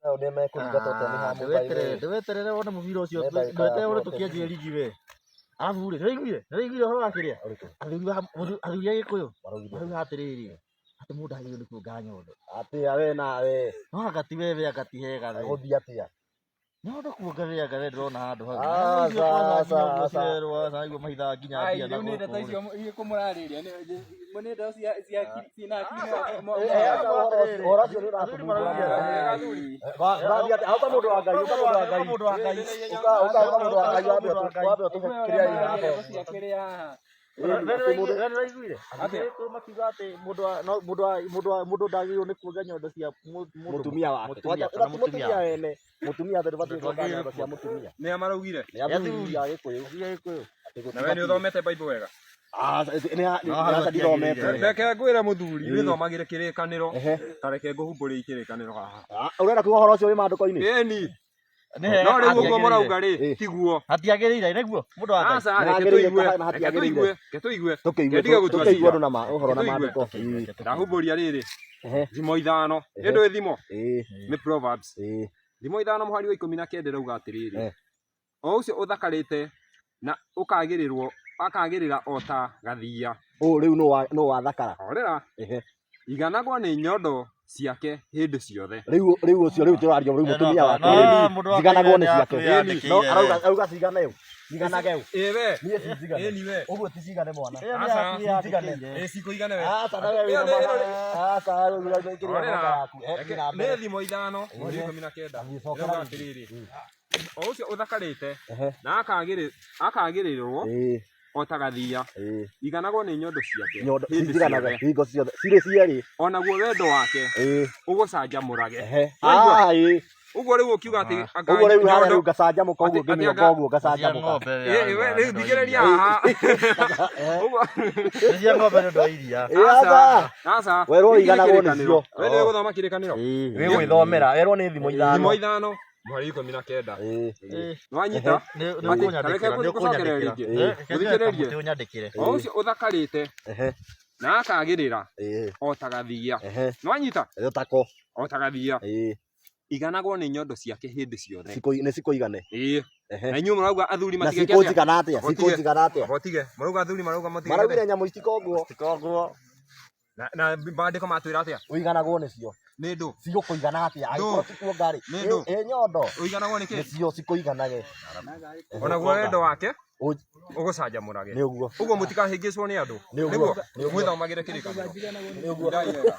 Nao nĩ mekũringa Tottenham by the way. Ndĩweterere wone mũbira ũcio. Nĩ ndagĩka ya Ndweterere wone 40. tũkĩanjia ligi we. Arabu rĩ, nĩwaiguire? Nĩwaiguire ũhoro wa kĩrĩa? Ũrĩkũ? Athuri a Gĩkũyũ Maraugire. marauga atĩrĩrĩ, atĩ mũndũ agĩrĩirwo nĩ kuonga nyondo. Atĩa we nawe? No anga ti wewe anga ti hega we. Gũthiĩ atĩa? Nyondo kuonga we anga we ndĩrona handũ hau. Aca, Icio kwanza aca, nginya ũguo aca. cirerwo, aca niguo mahithaga nginya Ai, mbia na rĩu nĩ ndeto gũkũ rĩ. icio irĩkũ mũrarĩria? Nĩ ndeto cia cia ciĩna akili Eh, eh, aca, ũhoro ũcio nĩ ũratũthumbũra mũno. Ũrathiĩ atĩa? Ũka mũndũ wa Ngai, ũka mũndũ wa Ngai. Mũndũ wa Ngai. Ũka ũka ũka mũndũ wa Ngai wambe wambe ũtũhe kĩrĩa ĩ haha. cia kĩrĩa haha. We nĩwaiguire? Agĩkũyũ makiuga atĩ mũndũ wa no mũndũ wa mũndũ wa mũndũ ndagĩrĩirwo nĩ kuonga nyondo cia mũndũ Mũtumia wake. Mũtumia Kwanja- kana ti mũtumia mũtumia wene. Mũtumia atĩ ndũbatiĩ kuonga nyondo cia mũtumia. Nĩ a maraugire? Nĩ athuri a Gĩkũyũ. Athuri a Gĩkũyũ. Atĩ Na we nĩ gũtibatiĩ. ũthomete Bible wega? Ah, No, hau aca ndithomete. hatiagĩrĩire. Reke ngwĩre mũthuri, Ĩĩ. wĩthomagĩre kĩrĩkanĩro. Ehe. Ta reke ngũhumbũrie kĩrĩkanĩro haha. Ah, ũrenda kuga ũhoro ũcio wĩ maandĩko-inĩ? Ĩni. Nĩ hega No rĩu ũguo hatiagĩrĩire. mũrauga rĩ, Ĩĩ. tiguo. Hatiagĩrĩire nĩguo mũndũ wa Ngai. Aca, Nĩ reke hagĩrĩire tũigue, kana reke hatiagĩrĩire? tũigue, reke tũigue. Tũkĩigue Reke ndige gũtua tũkĩigue cira. ũndũ na ũhoro na Reke tũigue. maandĩko. Ĩĩ. Ndahumbũria rĩrĩ, Ehe. thimo ithano. Ehe. Nĩ ndũĩ thimo? Ĩĩ. Nĩ Proverbs. Ĩĩ. Thimo ithano mũhari wa 19 ĩrauga atĩrĩrĩ, Eh. o ũcio ũthakarĩte na ũkagĩrĩrwo akagĩrĩra o ta gathiya. Ũũ rĩu nũ wathakara? Horera, Ehe. iganagwo nĩ nyondo ciake hĩndĩ ciothe. Rĩu ũcio rĩu tũraria rĩu mũtumia wake. No, mũndũ wa Njiganagwo Ngai nĩ ciake. nĩakwĩyandĩkĩire. No arauga cigane ũ. Ciganage ũ. Ĩ we, Niĩ cinjigane. ĩni we. Ũguo ti cigane mwana. Ĩyo Aca. nĩakwĩyandĩkĩire. Ĩ cikũigane we. Aca na we Ĩyo wĩna nĩ- mana. Aca rĩu ũraikĩria Horera. ng'ombe yaku. Eh, Reke- thiĩ na nĩ mbere. thimo ithano mũhari wa 19 Agĩcokera ĩrauga rĩngĩ. atĩrĩrĩ, o ũcio ũthakarĩte Ehe. na akagĩrĩrwo Ĩĩ. o ta gathiya, Ĩĩ. iganagwo nĩ nyondo ciake Nyondo hĩndĩ cinjiganage ciothe. hingo ciothe. Cirĩ cierĩ. O naguo wendo wake Ĩĩ. ũgũcanjamũrage. Ehe. Waigua? Ah, ĩĩ. Ũguo rĩu ũkiuga atĩ anga Ũguo rĩu harĩa nyondo rĩu ngacanjamũka ũguo Atĩ- atĩ ngĩmĩonga anga- ũguo ngacanjamũka. Ĩ, ĩ, we, rĩu thikĩrĩria haha. Ũguo Nĩ cia ng'ombe nĩ ũndũ wa iria. Ĩĩ, aca. Aca. Werwo Gĩkĩ nĩ ũiganagwo kĩrĩkanĩro. nĩcio. We nĩũĩ gũthoma kĩrĩkanĩro? Ĩĩ, wĩgwĩthomera. Werwo nĩ thimo ithano. Thimo ithano mũhari 19. Ĩĩ. Nĩwanyita? Nĩ Atĩ, ũkũnyandĩkĩra, reke nĩ ngũcokerere ũkũnyandĩkĩra. rĩngĩ. Eh, reke njoe Ũthikĩrĩrie. kamũtĩ ũnyandĩkĩre. O ũcio ũthakarĩte Ehe. na akagĩrĩra Ĩĩ. o ta gathiya. Ehe. Nĩwanyita? Ĩyo tako. O ta gathiya. Ĩĩ. Iganagwo nĩ nyondo ciake hĩndĩ ciothe. Nĩ cikũigane. Ĩĩ. Ehe. Na inyuĩ mũrauga athuri Na matigeke atĩa? cikũnjigana atĩa? Hotige. Cikũnjigana atĩa? Hotige. Mũrauga athuri marauga matigeke Maraugire atĩa? nyamũ itikongwo. Tikongwo. Na maandĩko matwĩra atĩa? Ũiganagwo nĩcio. Nĩ ndũ. Cigũkũigana atĩa? Angĩkorwo tikuonga rĩ. Nĩ ndũ. Ĩ nyondo. Ũiganagwo nĩ kĩ? Nĩcio cikũiganage. Onaguo wendo wake Ũgũcanjamũrage. Nĩ ũguo. Ũguo mũtikahĩngĩcwo nĩ andũ. Nĩ ũguo. Nĩguo. Mwĩthomagĩre kĩrĩkanĩro. Nĩ ũguo. Ndai wega.